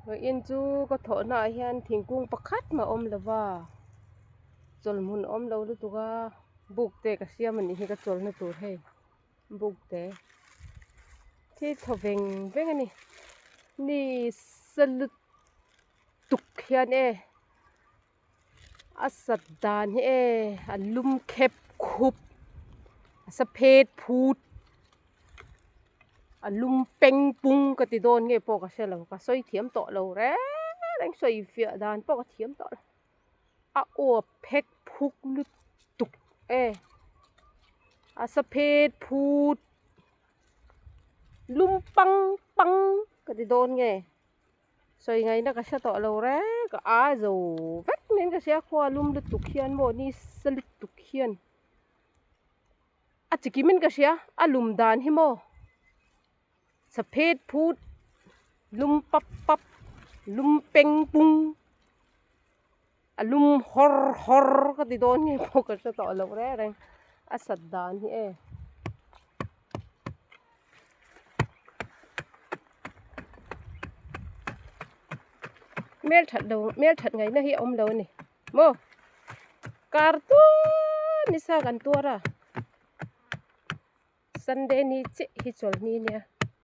Vawiin chu ka thawhna ah hian thingkung pakhat mah a awm lo va, chawlhmun a awm lo lutuk a, buk te ka siam a nih hi ka chawlhna tur hei buk te thi thaw veng veng a ni ni sa lutuk hian e a sat dan hi e a lum khep khup a sa phet phut a lum peng pung ka ti dawn nge pawh ka hre lo ka sawi thiam tawh lo reng reng sawi fiah dan pawh ka thiam tawh lo a uap phek phuk lutuk e a sa phet phut lum pang pang ka ti dawn nge. Sawi ngaihna ka hre tawh lo reng ka a zo vek nen ka hria khua lum lutuk hian maw ni sa lutuk hian a chikim in ka hria a lum dan hi maw sa phet phut lum pap pap lum peng pung a lum hawr hawr ka ti dawn nge pawh ka hre tawh lo reng reng a sat dan hi e. Hmel that lo hmel that ngaihna hi a awm lo a ni maw kar tuar nisa kan tuar a Sunday ni chiah hi chawlhni nia.